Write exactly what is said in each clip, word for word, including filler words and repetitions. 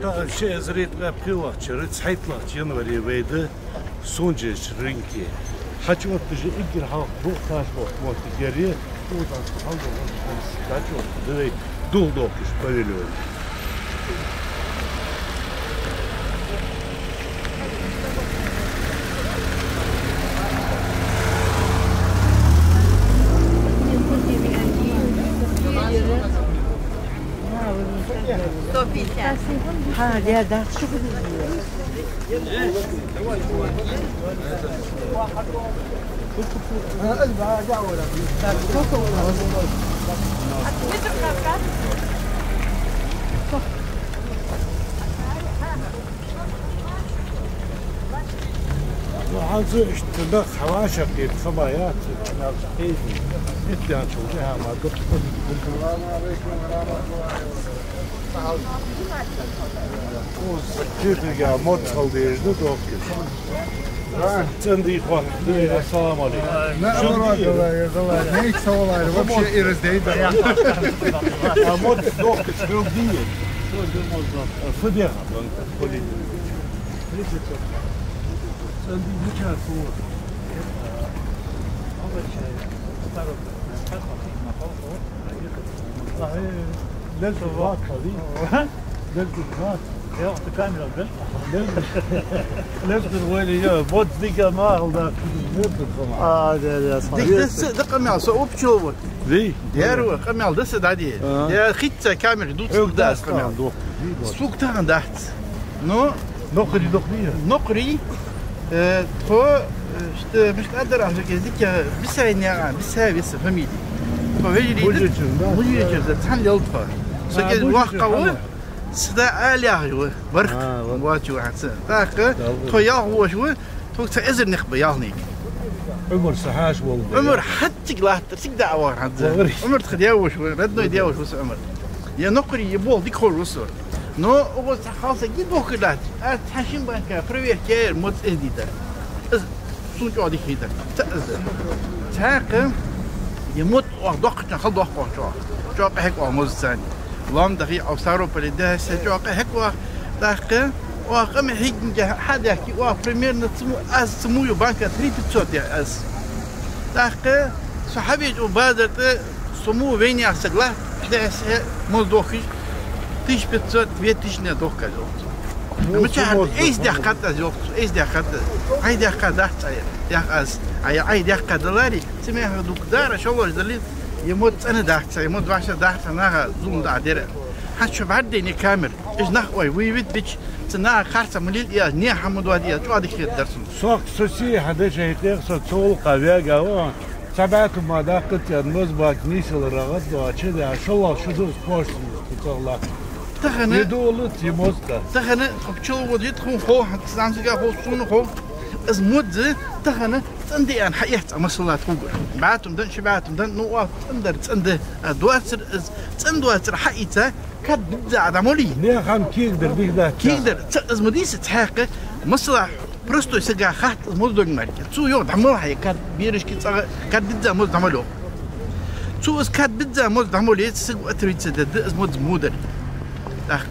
Ши эзари ткъаь пхелагӀча шера цхьайтталагӀча январе вай да Сунженча рынке. ХӀанз отташ эггара хьалха дукха таш болх моттиг яр, укхаза хьалдоагӀаш дӀачӀоагӀа да вай дулх дохкаш павильон. Сто пятьдесят. Ха, да, да, что вы. Ну, хӀанз иштта нах хьавӀашагӀкхета хӀама яц, нах хьийза. Итт янчул тӀехьа ма дукха. Укхаза кепига моцал дезаш да дохкаш. ЦӀена дий хьо? Ассаламу Ӏалайкум. Шо дий? Вообще ираз дейда. А моц дохкаш хӀама дий? Фу дехьа? Лезгар вайли я, боц дика махал да. А, да, да, са. Дика, дика, дика мел, со пчеловод. Зи? Дера ва, къамаьл да са дади. А. Я хитца камера дуц. Хьога да дац къамаьл. Суг тахан дац. Ну, нокхари дохни? Нокхари, э, тхо, э, шта, мишта адар ахьа ке дика, Бисай яха, Бисай веса фамилия. Тхо вежарий да? Мужичев, да? Мужичев, да, цхьан лел тхо. Со ке вахкава, сда алях ва, барх. А, вот. Вачу хьаца. ТӀаккха, тхо ялх вош ва, тхо ца эзар нах ба ялхниг. Ӏумар са хьаш вол. Ӏумар хьаттиг латтар, сиг да авар хьанза. Ӏумар тха девош ва, родной девош ва са Ӏумар. Я нокхари, я бол, дика хор ва со. Но угӀо ца халса ги бохка дац. А цхьа шин банка проверка яр, моц эздида. Аз сун чӀоагӀа дика хийда. Ца аз. Цхьаькха, я моц оаха доккхача хала доккхача. ЧӀоагӀа хьекъа моз цани. Лом дахи Ставрополе да, се чӀоагӀа хьекъа. ТӀаккха, оаха къама хьигинга хьадахки, оаха примерно цу му, аз цу му ю банка три пятьсот я аз. ТӀаккха, со хьавеж у базар тӀа, со му вейнях сагла, дехьа моз дохкаш, тысяча пятьсот, две тысячи не дохкаш. Ну, мача эйс дехкат аз йохцу, эйс дехкат. Ай дехкат дац ай, дехкат аз. Ай, ай дехкат далари, цемеха дук дара, шолож дали, е мод цӀана дац, е мод ваша дац, наха зум да дера. Хачу бардени камер, иж нах ой, вывет бич, цена харца млил я, не хамудвад я, чуадик хет дарсун. Сох соси хадеш ай тех со цол кавега ва. Цхьа бӀаь тума даккхача, мозбак нийсал рагӀат доацача, да, шоллагӀа шу дус пошт цӀагӀа лакха. Тахана е долу ца мозга. Тахана тхо пчеловод я, тхона хов, хьан цӀанцига хов, суна хов. Аз модзе, тахана цӀанде ан хьаэц а масала тхугар. БӀаь тума дан, ши бӀаь тума дан, ну, а цӀандар, цӀанде, а доацар, аз цӀандоацар хьаийца, кад бидза а дӀамоли. Не хам кигдар бигда. Кигдар, ца, аз модиса цхьаькха, масала, простой сага хатта моз дог марки. Цу йо дӀамал хьай кад биришки цӀагӀа кад бидза моз дӀамал йо. Цу аз кад бидза моз дӀамал йо, саг ответить да, аз моз мудар. Так,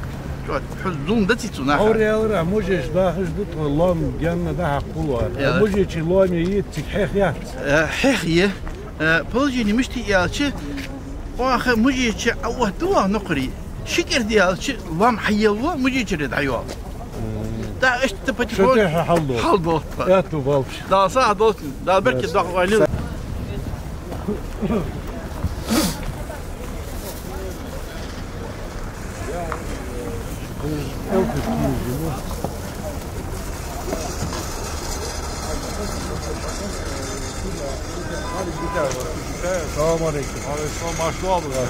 чот, хьу зулм даци цу наха. Ор ялра, мужич дахаш ду, тхо лом генна да хьакхулвар. Яла. Мужичи ломе йит, цик хьех яц. Э, хьех е. Э, положение мишти ялчи, оаха мужичи а вот дуа нукъри. Шикер диялчи лом хьаелва, мужичи ре дӀайо. Да, иштта потихоньку. Шо тӀехьа хьалдо? Хьалдо. Эту балпш. Да, са хьалдо. Да, берки дохвали. Салам алейкум. Алейкум салам. Маш луабра.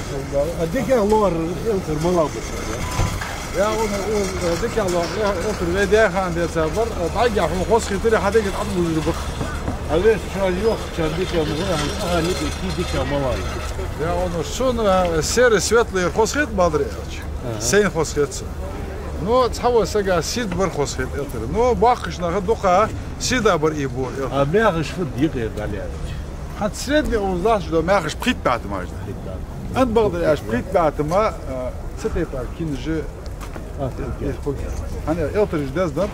А дикагӀа лор, элтар малаб. Я, он, он, дикагӀа лор, элтар ве дехан деца бар, дӀагя хьун хос хитари хьадига тӀад лужи бах. А веш ча йох, ча дика мугу, а, а, ники, ки дика малай. Я, он, шун, а, серый, светлый хос хит бадри элч. Ага. Сейн хос хит са. Ну, цхьаво сага сид бар хос хит элтар. Ну, бахкаш наха духа сида бар и бу элтар. А мягаш фу дикъе даля. Хьан средний узлаш до мягаш пхит бат мажда. Пхит бат. Ан багдар аш пхит бат ма, а, цепе пар кинжи А, э, э, хӀана, элтараш деза дар,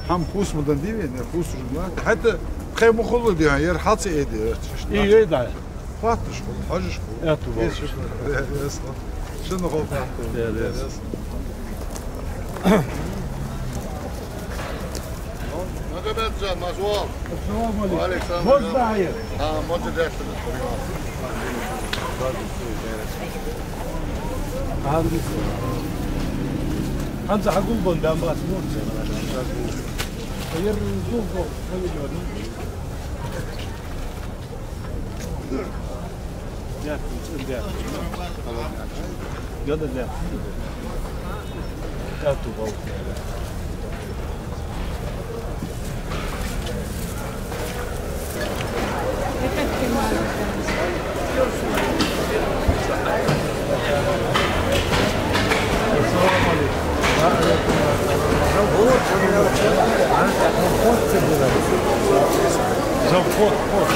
хӀама хувца ма дан дий вайна, хувцаш ма. ХӀаьта тхоай ма хулла дий хьона, ер хьалца айдеш. Ий, ий, да. Хоатташ хул, хьожаш хул. Э, ту бал. Э, ши хул. Э, э, ши. Ши хул. Э, э. Э, э. Магомеджан, Мазлум. Ассаламу Ӏалайкум. Ва Ӏалайкум салам. Моз дий? А, моз дий. ХӀанз хьагулбан дам бац мурт. Ер гул гул. Завхоз, ход.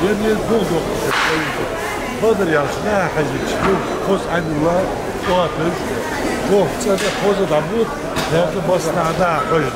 Ер, ер гул гул. Бадар яхаш, нах хьежача, ну, хоза Ӏадийла, оапаш, гохь цӀена хоза дӀабуд, яхаш басна дӀа хьожаш.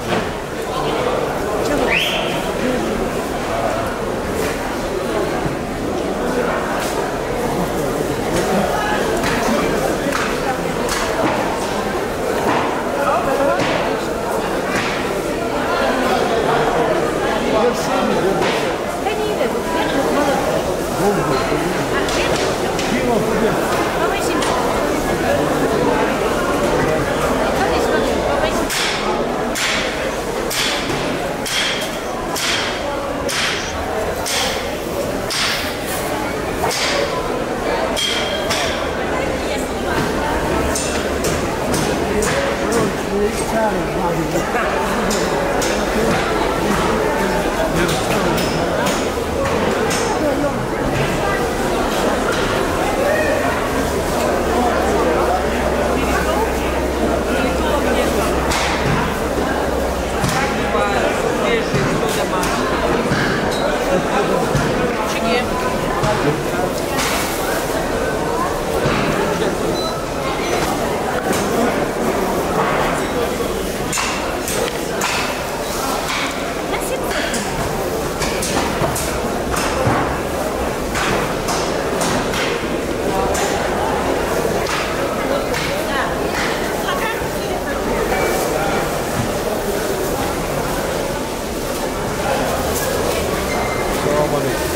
Салам алейкум.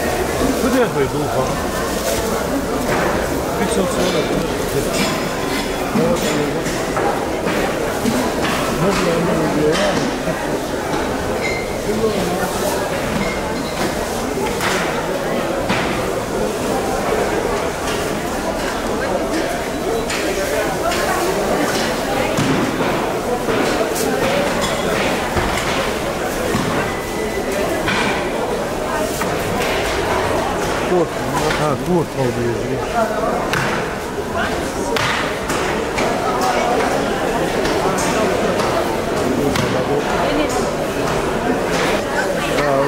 Куда я пойду, а? Пятьсот сорок. Можно я не делаю? Корт, а, корт алда езде. Ау.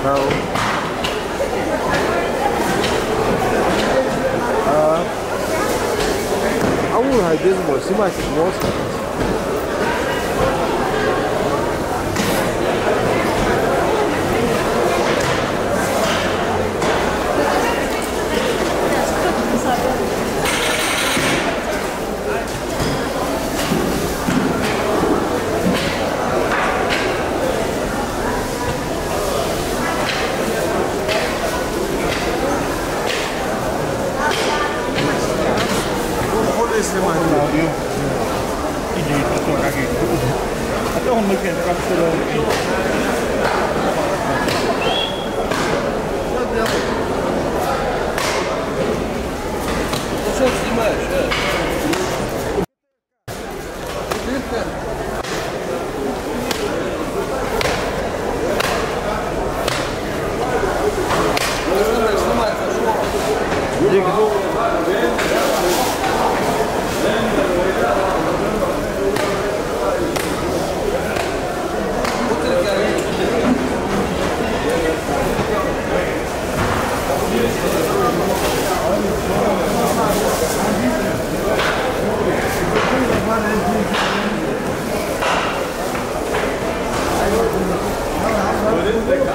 Ау. А. Ау, хай, без мой, снимайте, пожалуйста.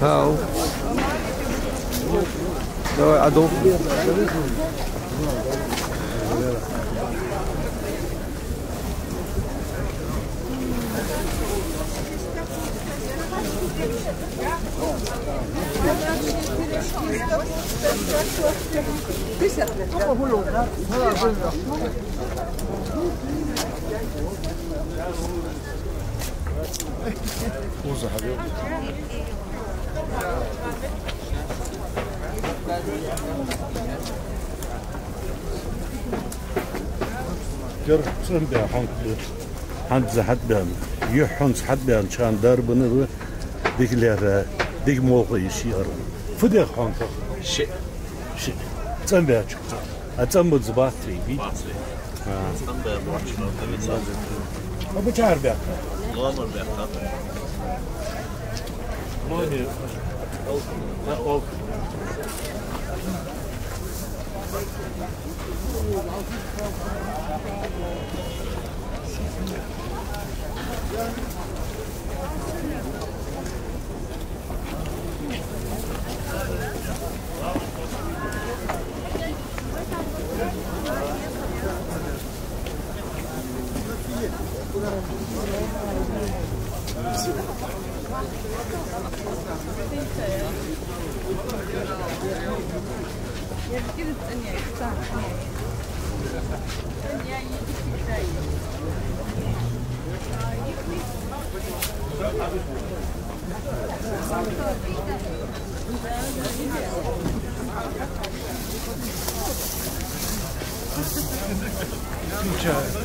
Хьал. Давай, Адольф. Кер цӀенбаь хьанз, хьанз хьатӀабаьнна, юххьанца хьатӀабаьнна, чан дарбана ва, дика лерхӀа, дика молха йиш я ара. Фу дех хьанз? Ши. Ши. ЦӀенбаьча. А цӀенбац бац вай, би? Бац вай. А. ЦӀенбаь бац, но тӀа вицар. А бачар баьхка? Номер баьхка. Номер. Ох.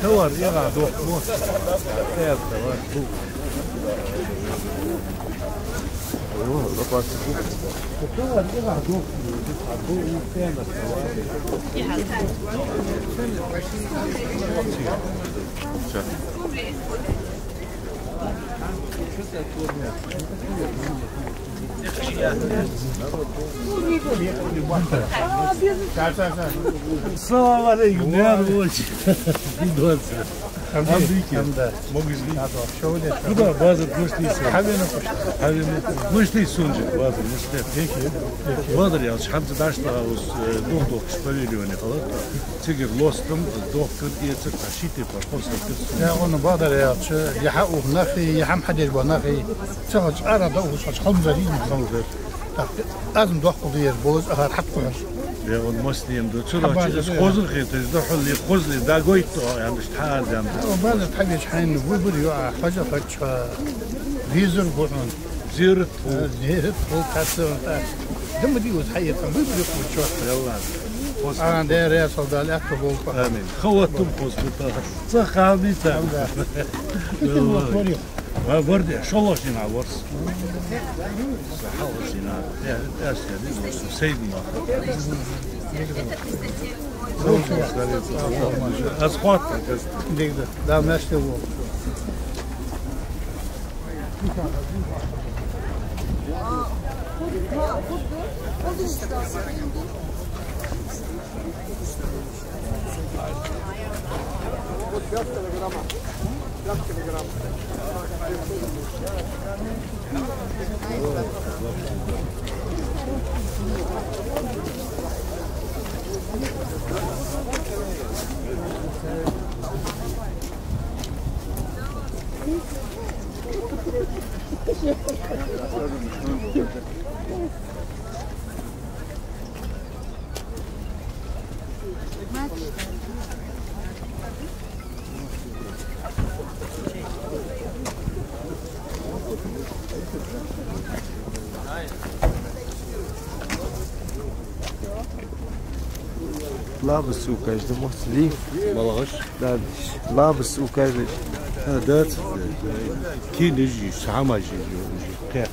Товар эгӀа дохк мо. ЭгӀа товар ду. О, запас. Товар эгӀа дохк мо. Салам алейкум, я рабочий. Амдыки. Амда. Могу изменить. Куда базар гуштиса? Хавена. Хавена. Гуштиса сунжи базар, гуштиса. Базар я, хьамца дашта, э, дух-дух, павильоне халат. Цигара лостам, дохкар, эцар, тӀа ши тайпара хоза хӀама. Я, он бадар яьлча, я хьа ух нахи, я хьам хьадеш ба нахи, ца хоза ара да ух, хоза хӀама зарий, хӀама зар. Так, аз-м дохкал дезар, болаш ахар хьакхухьаш. Я, он маслен ду, цура хьабар чи, да, хоза хеташ, да хьулли, хозли, да гойту, яндаш тхьазам. О, базар тхьабеш хьайна, выбор ю, а, хоза хача, визор бу хьун. Зерат хул. А, зерат хул, тасса, та. Дама ди уз хьайя, там выбор ю, чё. Ялла. А, да, рясал дал, атта болба. Амин. Хаватум хозбута. Ца халди ца. Алда. Ва варди, шолошина ворс. Ца халошина. Я, я, я, сейдма. Аз хватка, аз. Дигда, да, мясте вол. Лабас укажа да моц лиф. Малагаш? Да, лабас укажа. А, да, ц-, кин дижи, сама жи, жи, кхе.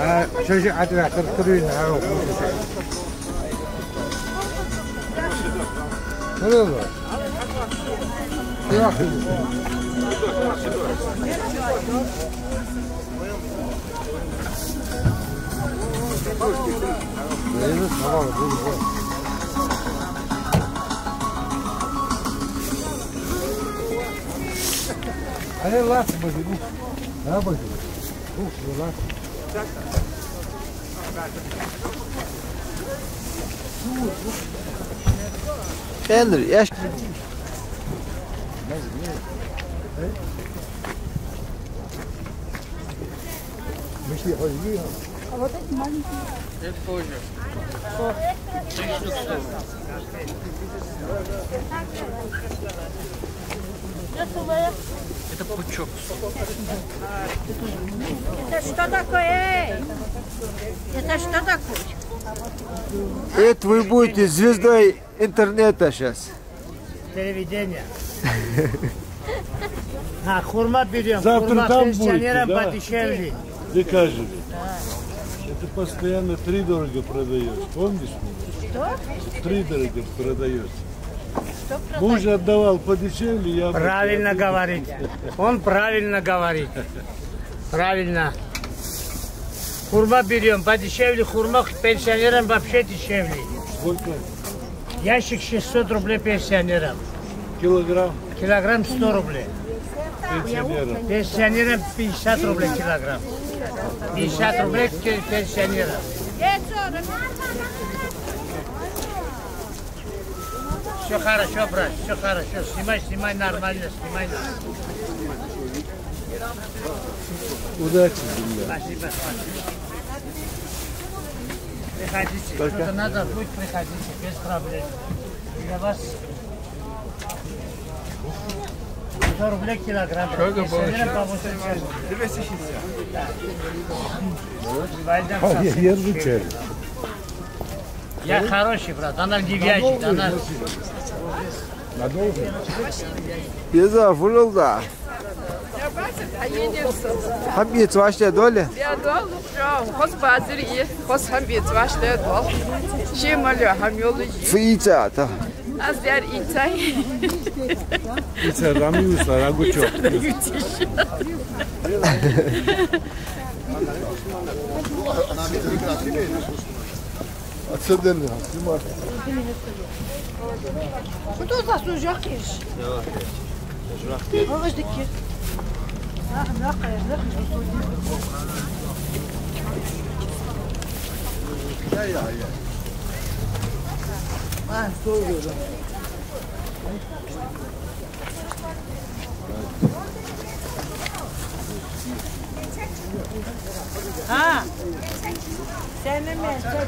А, шо жи Ӏатӏаваьхкар кхырийна, а, Ай, лац, бажи, ух. Да, бажи. Ух, лац. Энри, я щ-, А вот эти маленькие. Это тоже. Это пучок. Это что такое? Эй! Это что такое? Это вы будете звездой интернета щас. Телевидение. А, хурма берём, завтра хурма там будете, пенсионерам да? Подешевле. Вы каждый. Да. Это постоянно втридорога продаёшь, помнишь меня? Что? Втридорога продаёшь. Что продаёшь? Муж отдавал подешевле, я... Правильно говорит. Он правильно говорит. Правильно. Хурма берём, подешевле хурма, пенсионерам вообще дешевле. Сколько? Ящик шестьсот рублей пенсионерам. Килограмм? Килограмм сто рублей. Пенсионерам? Пенсионерам пятьдесят рублей килограмм. Пятьдесят рублей ке-, пенсионерам. Всё хорошо, брат, всё хорошо. Снимай, снимай, нормально, снимай. Удачи, земля. Спасибо, спасибо. Приходите. Только что-то надо будет, приходите, без проблем. Для вас сто рублей килограмм. Что это было? Пенсионерам по восемьдесят. Двести шестьдесят. Да. Вальдер. А, я, я изучаю. Я хороший, брат, она не вяжет, она... Надолго? Еза, фулалда. Хьабийца ваште доли? Я дол, хос базар е, хос хьабийца ваште дол. Ши малё хьам йолу жи. Фу ийца ата? Аз яр ийцай. Ийца рам юса, рагучо. Ийца рам юса. Отсюда не снимай. Кто вас уже ешь? Ой, ждите. А, стой, да. А, сен мен, сен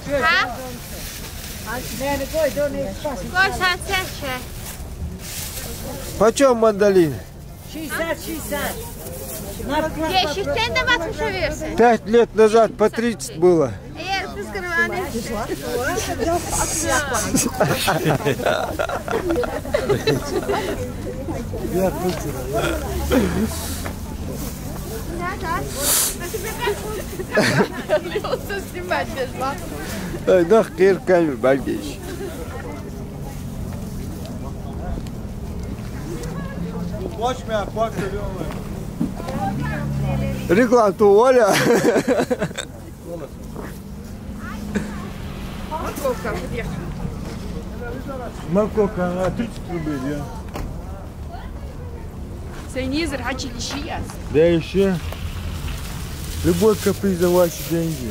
Хьа? Кой сацача? Почем мандарин? Шестьдесят, шестьдесят. Десять тенге давать уже версия. Пять лет назад по тридцать было. Э, ты скрываешь. Ай, нах кхер камера бӀаргаш. Реклама ту, Оля. Морковка, а, тридцать рублей, я. Ценизер хьачили ши яц. Да ещё. Любой каприз за ваши деньги.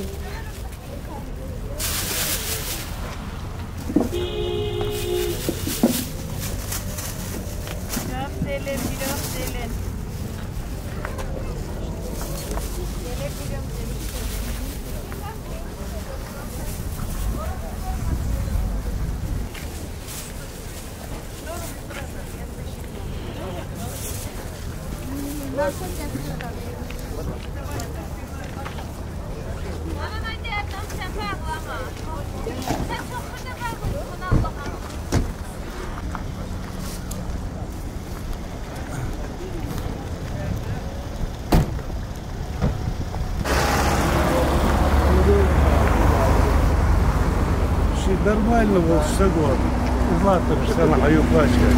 Ши нормально волча саго, из латтараш санна хьаю пачка.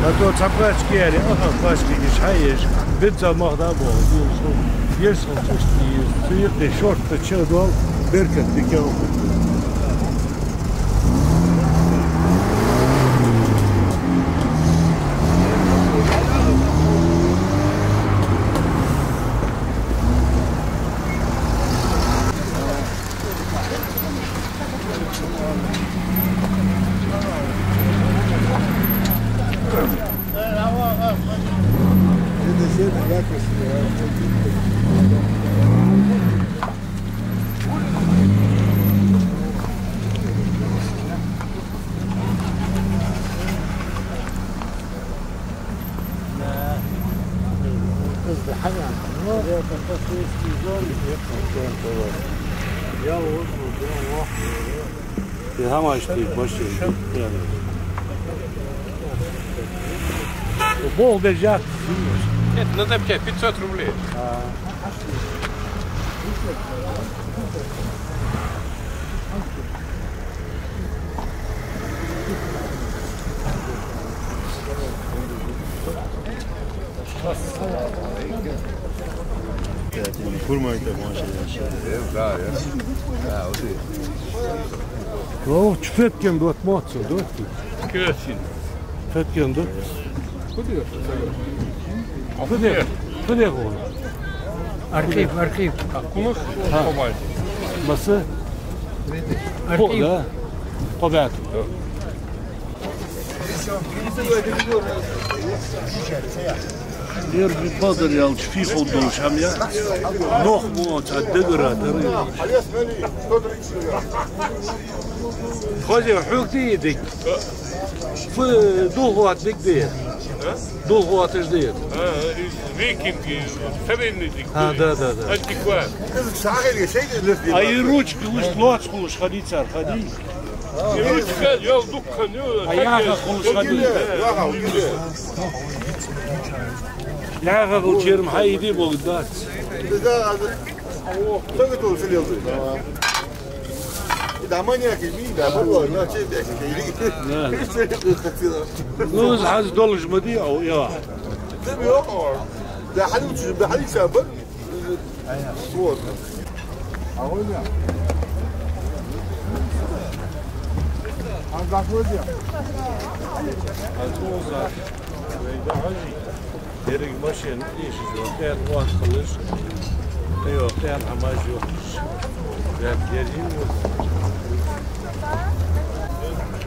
А то цхьа пачка яьлча, аха, пачка йиш хьаеш, бинца мах да боху, ерсал, ерсал чувствуешь, цу юкъе шортта чу дол, беркат дикагӀа хургда. Ты хамаш ты машин. Бог держат. Нет, надо пятьсот рублей. А. Хурмай так, машалла. Да, я. Да, вот и. Лох, чу феткен дот моццо, дот. Керосин. Феткен дот. Куди? Куди? Куди гон? Архив, архив. Кунус? Ха. Хобай. Маса? Архив. Хо, да. Хобай. Ер бадар ялч фихал долча хӀама я. Нох мо ца дагара дара. Хоза, хьога дий дика? Фу, дулх хӀоттадергда ер? А? Дулх хӀоттадергда ер? А, из викинги, старинный дика. А, да, да, да. Антиквар. А и ручка луш, лоаца хулаш хадий цар, хадий? И ручка, я дуккха, я. А яха хулаш хадий? Яха хулаш ер-м хьа иди богдац. Да, да, да. Кто готов целел? Да, маньяк из мин, да, баба, ну, а чё, блядь, это или? Да. Что это хотела? Ну, из хьаз долаш ма дий, ау, я. Да, бля, да, хьалучу, да, хьалучу, а, б-, вот. А вот я. А как вот я? А кто за? Да, хьажи. Деррига машен ийшаш йола, тӀехьа вахкалаш, йола, тӀехьа хӀамаш йохкаш. Ваьнна дерриг йола.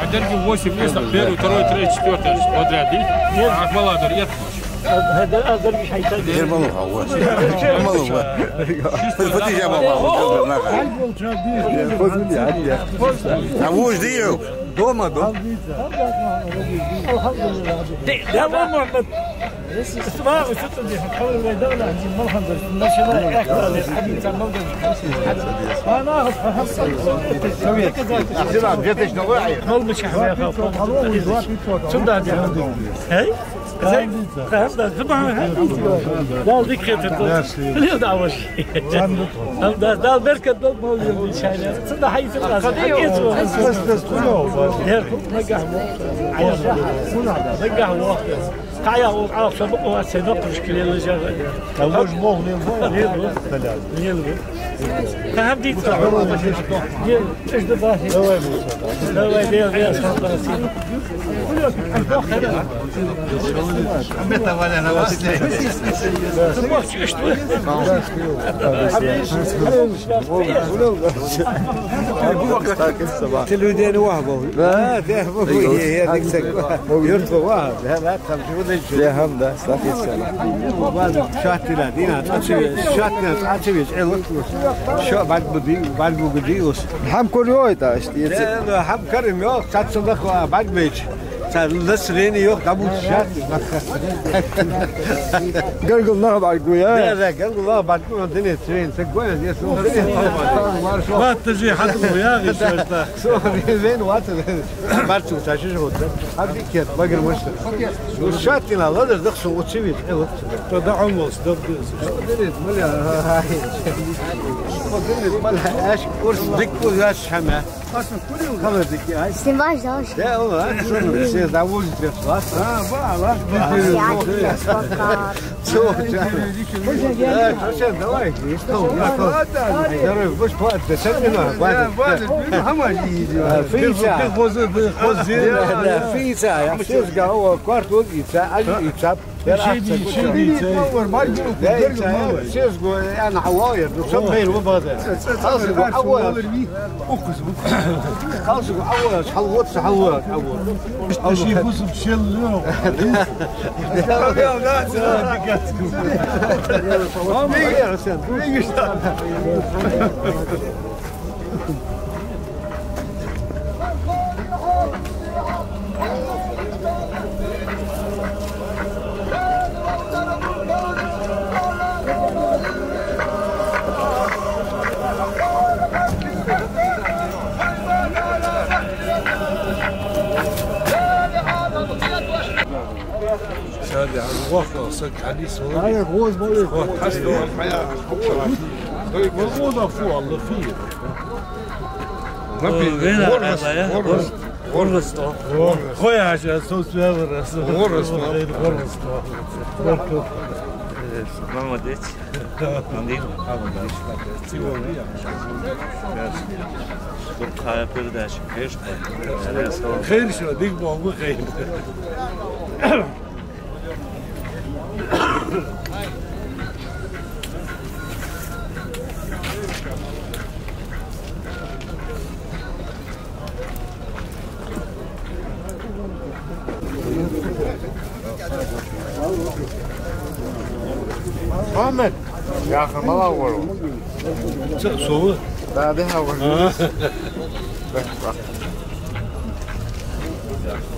А деррига восемь мест, первый, второй, третий, четвёртый подряд, да? Нет. А Ахмаладар, нет. Ермолов, а, вот. Ермолов, а. Фатиша баба, вот, вот, вот. А вот здесь. Дома, дома. Да, да, Мухаммад. Слава, что ты делаешь? Начинай. Две тысячи новый. Сюда, да. Эй? Зай? Хам, да, зубан, хам. Дала дика хийтар. Лел да ваш. Хам, да, Дала беркат долда, мавлид, иншаллах. Цу да хьайза, хьайза. Нагахь во. Нагахь во. Кхая, ол Ӏалашо бакъо ва, цхьа нокхарш килела жага. А вож мох лел ва? Лел ва. Лел ва. Хам, дийца. Лел. Давай, Муса. Давай, бел, бел. Телевидение вахабо. Да, да, вахабо. Юрт вахабо. Да, да, там же вот эти. Да, хам, да, стахи сама. Шаттина, дина, аци, шаттина, аци вич, э, вот. Шо, бад буди, бад буди ус. Хам кор йой та, ишти. Да, да, хам кор йой, цаца даха, бад бич. Цар настроение йох, да буд шат. Гаргал нах бӀаргагу, я? Да, да, гаргал нах бӀаргагу, динеца вен, са гоя, я со. Латта же хьату, я, гиша, да. Со вен вата. Барцу, са шиш гӀод. Хьабикет, багар мушта. Ну, шаттина, ладар дахса, оцивит, э, вот. То да он волс, да, да. Динеца, маля, ай. Динеца, маля, аш, курс, дик, курс, аш, хама. Снимаешь, да, вообще? Да, ладно, что ты, все завозят, блядь, ладно. А, ба, ладно. Давай, что, давай. Здоровье, будь платно, да, что ты, ну, ладно. Фица. Да, да, фица, я все сказал, квартал, и ца, а, и ца. Шиди, шиди, шиди. Сес го, я на хавая, ну, сам хейр, вы бада. Халсиго хавая. Халсиго хавая, халвот, халвот, халвот. Ши бусуб шел, ну. Сади, хьан вахла саг хьадис вала? Ай, гӀоз бале. Хьо, хьасто, хьая. Ва гӀоза фу, Аллах, фи. Напи, вена, воргас, воргас. ВоргӀазто. Хой хьажа, со свявара, со. ВоргӀазто. ВоргӀазто. Молодец. Андрей. Цивори. Дукха передача, конечно. Хайр шо, дика боху, хайр. Мухьаммад, яхар мала вара? Ца, сова? Да, да, вара. А.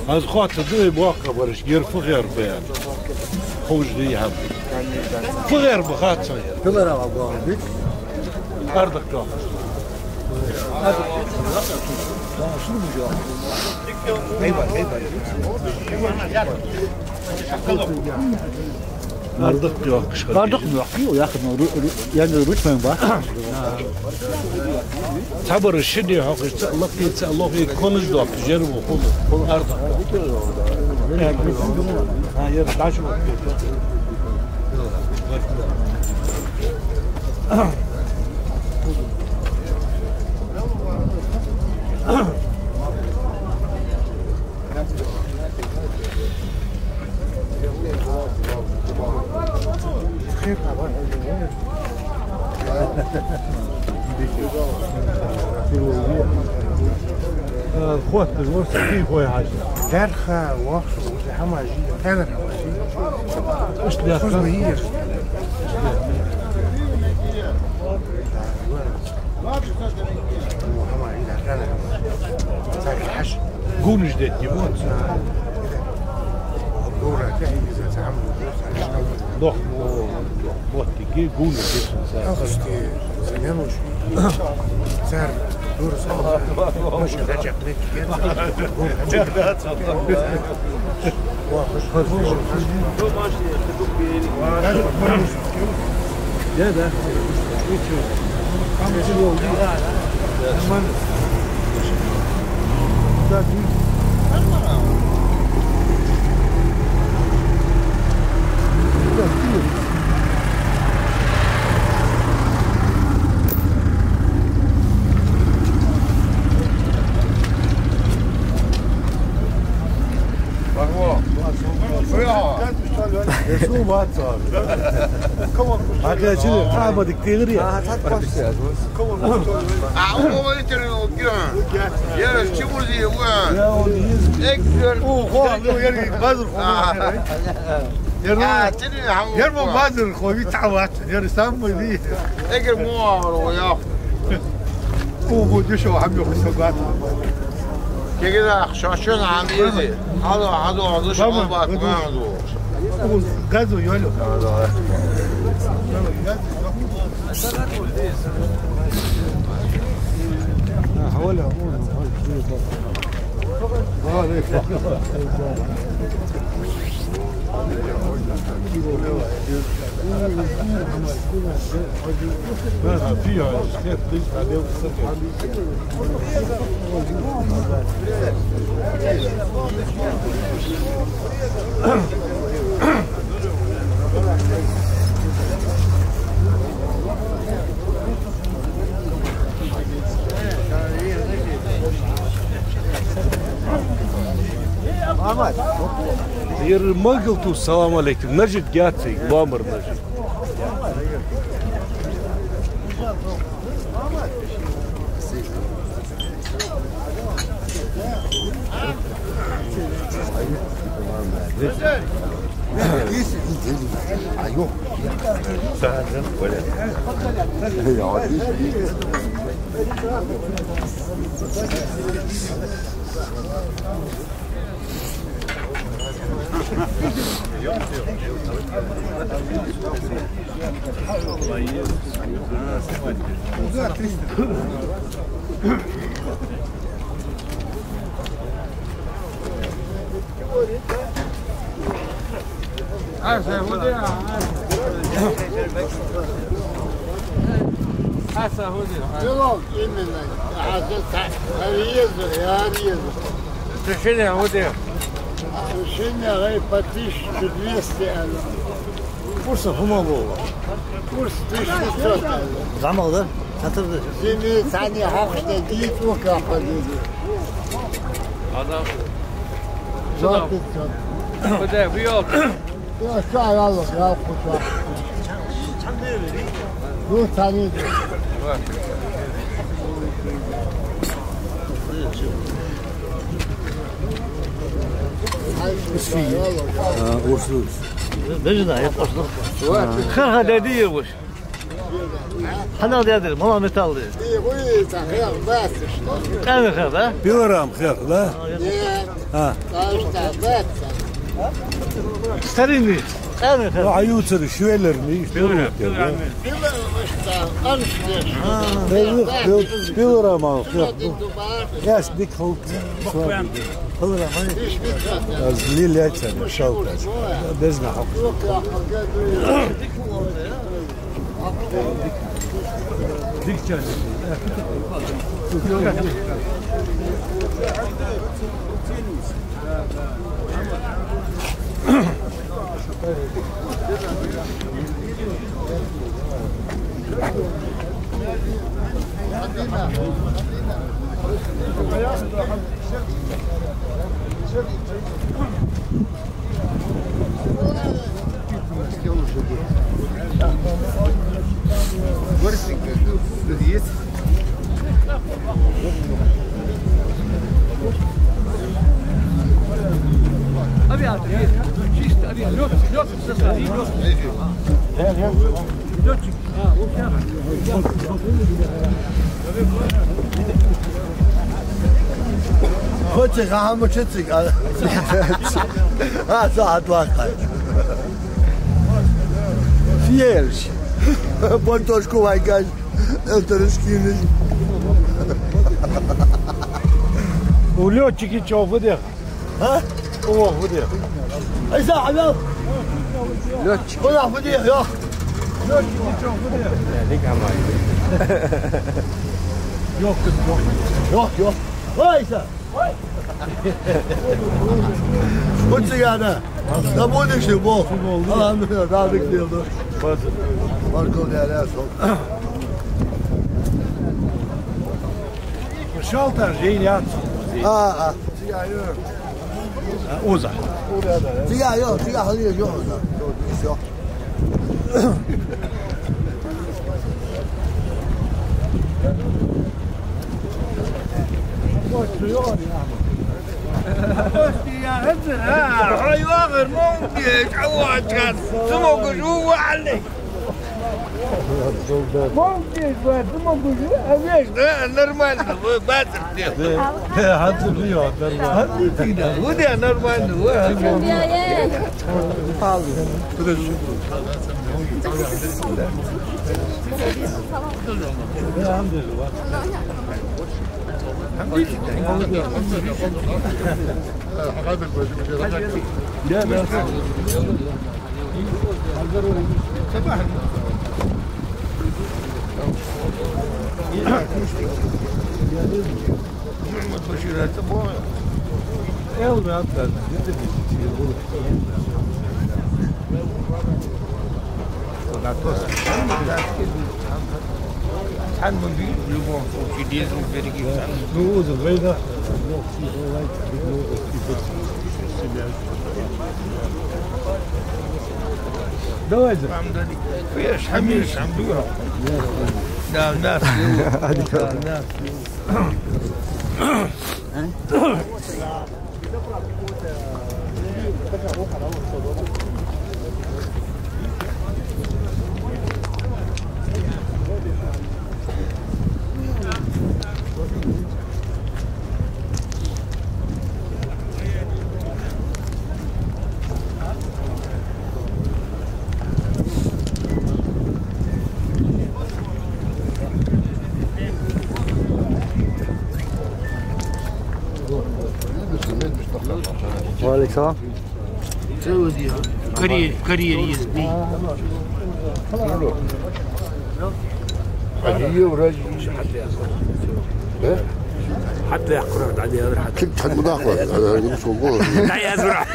Аз хоаттаргда вай боккхагӀбарашка, ер фу гӀерба ба аьнна. Ховш дий хьа? Фу гӀерба ба хац хьона? Пилорама гӀерба. Ардакх йоаккхаш. Ардакх йоаккхаш. Ардакх йоаккхаш, яхад, ну, ру-, ру-, ян ручман ба. Цхьабараш ши ди хьокхаш, цаӀ лакхе, цаӀ лохе, конаш доаккхаш, ер ва хул. Ардакх. А, ер дӀачу. Э, хотташ, ворс хий хой хьажа. Дарха, вахшу, уже хӀама жи, хӀама жи. Ишт лаьтта. Хоза ма йий. Гунаш детта мо. Дох мо, моттиге гунаш детта. Цар дура сама. Маша гача. Да, да. Нормально. Да, Ер мо базар хо витават, ер самый ви. Эгер мо авро я. О, будешь, а мне хусагат. Кегина, шо шун ам изи. Хало, хало, хало, шо бат, хало. Газу, ёлю. Ер могил тус, салам алейкум. Нажид гяций, ломар нажид. Аса, хӀу де, аса. Аса, хӀу де, аса. Белов именно. Аса, та, реза, я реза. Сушине, хӀу де. Сушине, гӀай, по тысяче двести, ана. Курс хӀума бо? Курс тысяча пятьсот. ЗӀамагӀа да? Хатар да? Зими цхьанне хьокхаш да, дийца ухка хьокхаш да. Адам. Два пятьсот. Куда? В ёлку. Я ша, я лох, я кусок. Ну, цхьанне да. Исфи. А, урсус. Даже да, я просто. Ха-ха, да, да, я вот. Хьанал дедир, мала металл дир. Къаьмир хех, да? Пилорам хех, да? А. Старинный. Къаьмир хех. Ну, а юцар швеллерный, пилорам, пилорам. Пилорам хех. Яс дик хул. Пилорам, а? Аз лиляча, шалтач. Безна хак. Хоци хӀама чу цига. А, сахьат ваккха. Фиерш. Бонтошку вайгаш. Элтараш кинаш. У лётчики чё, фу деш? А? О, фу деш? Ай, са, хьавел. Лётчик. Куда, фу деш, йо? Лётчики чё, фу деш? Йо, йо. Ай, са. Куцигана. Да будешь ты, Бог. Алхьамдулиллахь, да, дик дел, да. Баркал, да, да, со. Шалтан жейн яц. А, а. Уза. Цига, йо, цига хьале, йо, уза. Всё. Хьо йоагӀар, монгеш, Ӏаваьча, цу могаш ву ваьлли. Монгеш ва, цу могаш ву, а веш, да, нормально, вы бацар де. Э, э, хьанца биё, нормально. Хьанца биё, да, нормально, вы. Подожди. Цхьан ма бий, в любом случае, дезал берги. Ну, уза, вайна. Давай, за. Веш, хьамиш, хьамдура. Да, нас. Да, нас. وعليكم السلام. Карьер, карьер есть. Хьатта яккхар дӀаделар хьатта. Кхин хьатта ма даккха. ДӀаязра.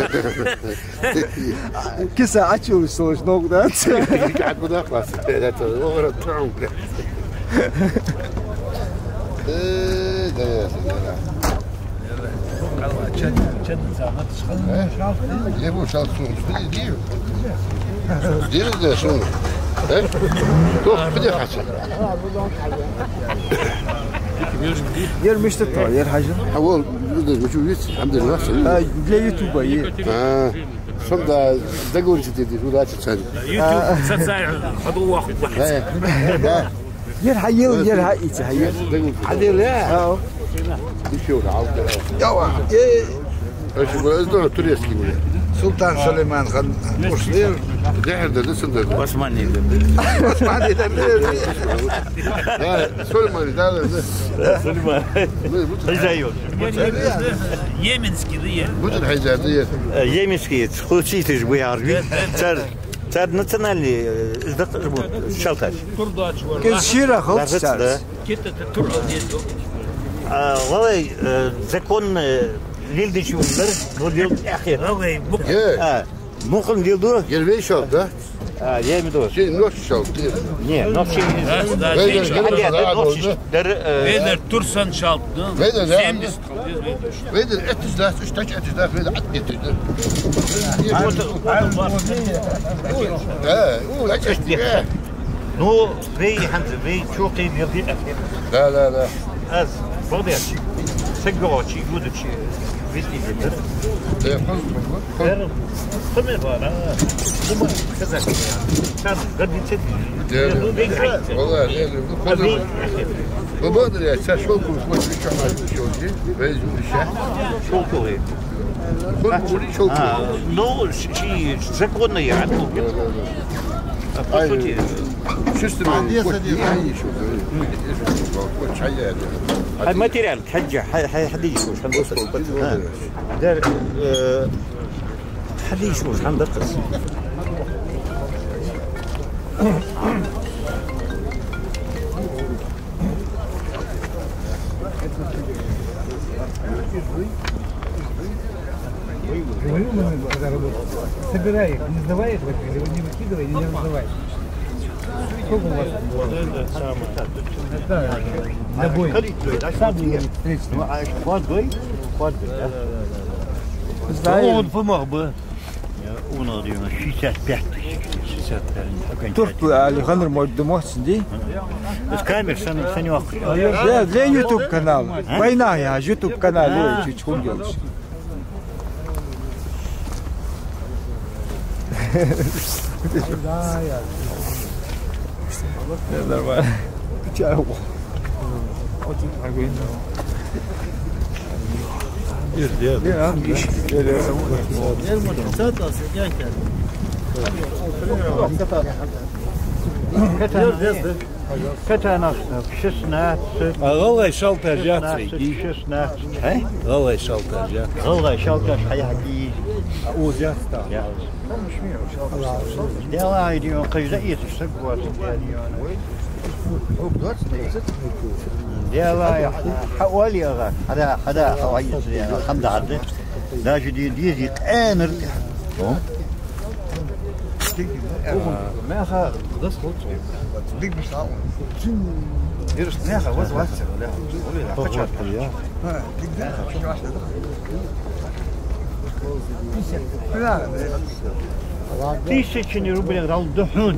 Киса а чу сож ног дац. Кхин хьатта ма даккха. Э, да, я, да, я. Э? Е, бу шал сугӀуш ди, ди. Ди, ди, сугӀуш. Э? Тох, биде хача. Ер мишта то, ер хьажа? Хьавол, биде, мичу виц, хьамдир вахса. А, для ютуба, е. А. Сам да договориться дийти, удачи царь. YouTube социальный ходу вахт. Да, да. Ер хьа ел, ер хьа ийца, хьа ел. Договориться. Хьа ел, я? Ау. Ещё раз, алда. Ява. Э. Аша гур, из да турецкий гур. Султан Сулейман хан, Муслим. Дехьар да, да, сам да. Османи да. Османи да. Да, Сулейман, да, да, да. Сулейман. Ну, и вот. Хозяин. Йеменский, да, е? Бутун хозяин, да, е? Э, йеменский, хучитыш буярви. Цар, цар национальный, э, из да, шалташ. Турдач вар. Кез шира халкъ цар. Да. Кета-то турдо дезо. А, валлахӀи, э, законно лелдеш вар, но лел яхе. ВаллахӀи, мук. Э. А, мукъам лелду? Гервей шалт, да? А, я имею в виду. Ши нох шалт, э. Не, нох ши. Да, да, вейдер, ши. Вейдер, да, вейдер, да, нох ши. Да. Вейдер, э, вейдер турсан шалт, да? Вейдер, да. Семьдесят. Вейдер, этташ дац, уж тач этташ дац, вейдер ат этташ дац. Э, у, ат этташ, э. Ну, вай хӀанз, вай чу кхийна лелде. Да, да, да. Аз, Багдаш, саггочи, юдачи, везде дитар. Да, хоза, хоза. Хоза ме бара. Дума, казах. Там, гордиться. Да, да. Ну, вай хоза. ВаллахӀи, да, да. Хоза. Бабадар, я сейчас шёлковый, вот, ещё надо, ещё один. Везде, ещё. Шёлковый. Хоза, шёлковый. А, ну, ши законный, я думаю. Да, да, да. А, по сути, чувствую, вот, я ещё, да, вот, чай я, да. Хай материал, хьажа, хьай, хьай, хьадийшаш, хьан даккхас. Дар, э, хьадийшаш, хьан даккхас. Говорю, мы когда работаем, собирай их, не сдавай их, во-первых, не выкидывай и не раздавай. Сколько у вас? Вот это самое. Это, э, набой. Сам не встречный. Ну, а хват бой? Хват бой, да? Да, да, да, да. Знаем. Ну, он помог бы. Я у нас шестьдесят пять тысяч, шестьдесят пять, окончательно. Турт али ханр мод думать, сиди? С камер сан, санёк. Для, для YouTube канала. А? Война, я YouTube канал, а, чуть хундёлш. Да, я. Нормально. Чего? Катанаш, шестнадцать. А гӀалгӀай шалташ яц вай? Шестнадцать. А? ГӀалгӀай шалташ яц. ГӀалгӀай шалташ хьай хьаки. А уз яц та? Яц. Дела айди он кхайда иташ саг гуас. Дела хьа оли ага. Хьада, хьада, хьа вайис я, хьамда хьада. Даже ди, ди, ди, къенар. О? Меха дас хулцо. Диг биш а. Ирш меха ваз ваз. Оли, хача. Тысяча рублей дал духун.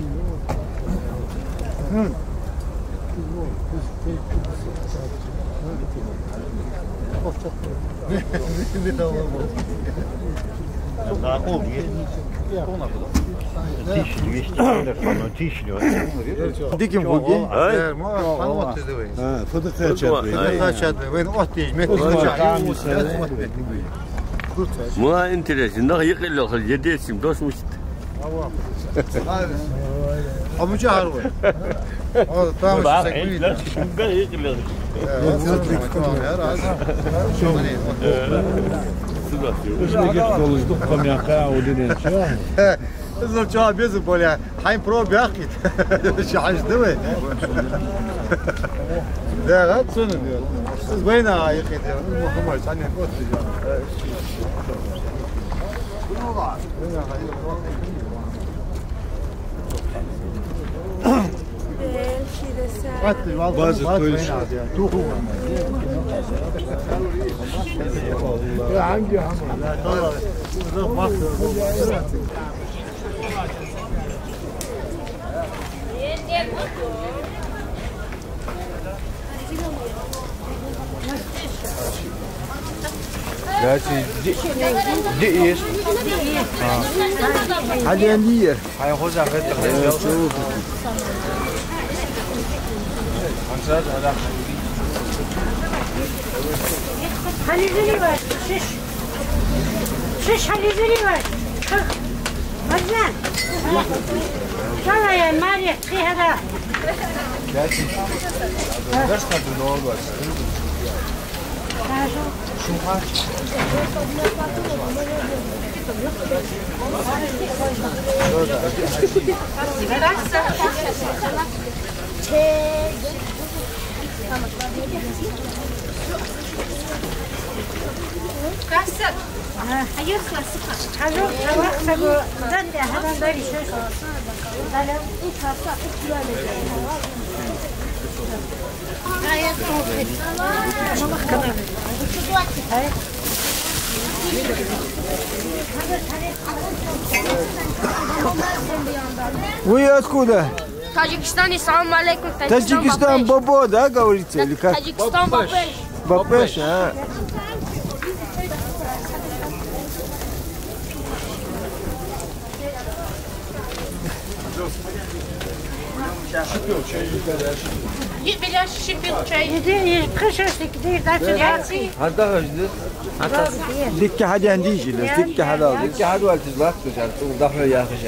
Тысяча двести, тысяча двести. Диким гуги? А? А, фотокачат. Фотокачат. Ма интересно, нах йикъилла хила, я децим, дос мучит. Абу Джахар вай. О, там ещё саг вид. Сюда. Сюда. Иза чоа беза боля. Хьайн пробяхкит. Шахьаш да вай. Да, гад сунна. Из вайна айкъит. Мухаммад, саня, вот ты. База, то есть. Даьций, ди-, диъ эш? Хьаден дийр? Хьай хоза хетта хьай. Э, чу. Хьализири вай, шиш. Шиш хьализири вай. Маржан. Шалая, Мария, кхы хьада. Даьций. Даш хьада долгас. Вы откуда? Таджикистан, салам алейкум, Таджикистан, Таджикистан, Бабеш. Бобо, да, говорится, или как? Таджикистан, Бабеш. Бабеш, а. Шипил чай. Иди, иди, кхы шашлык, иди, дайте, дайте. Хьада хьажа, да? Дикка хьаден дийша, дикка хьадал. Дикка хьадвал тиз латта шар, ту дахьа яхаш.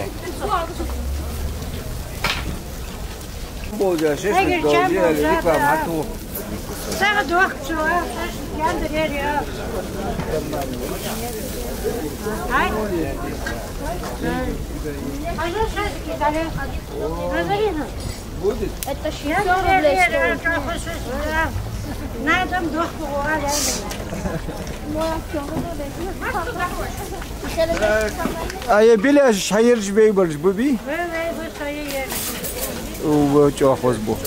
Божа, шашлык, божа, реклама, хьату. Сага дохчу, а, шашлык, яндырер, я. Ай. Хьажа шашлык, дале. Назарина. Будет? Это шестьсот рублей стоит. На дом дохку, а, я. А я беляш хьаерж бейбарж буби? Бе, бе, бе, хьаерж. Ува, чохоз бу.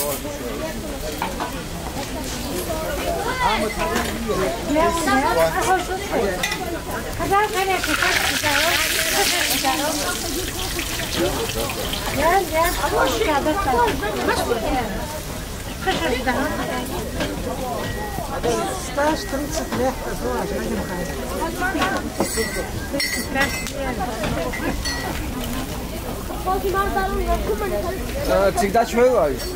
Стаж тридцать лет, Вадим Хайлович. А, всегда чего говоришь?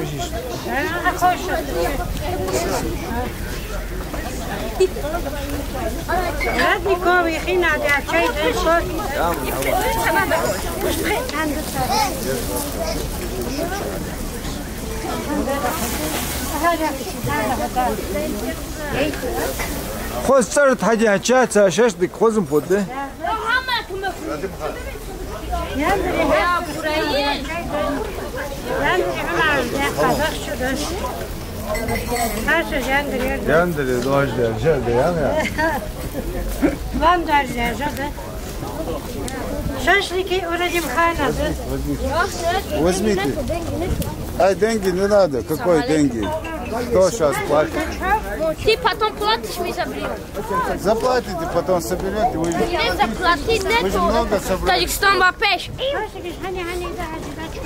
Родниковый хина, да, чай, да, кофе. Хоза цӀерда хьадехача ца шашлык хоза фу да? Яндыре, дождя, жа да, ян, я. Вам дождя, жа да. Шашлыки у Радимхана, да? Возьмите. Ай, деньги не надо. Какой деньги? Кто щас платит? Ты потом платишь, мы заберём. Заплатите, потом соберёте. Вы же, не заплатить, вы же много собрали. Таджикистан, Бабеш. Шашлыки, хани, хани, да, хани, да, чё?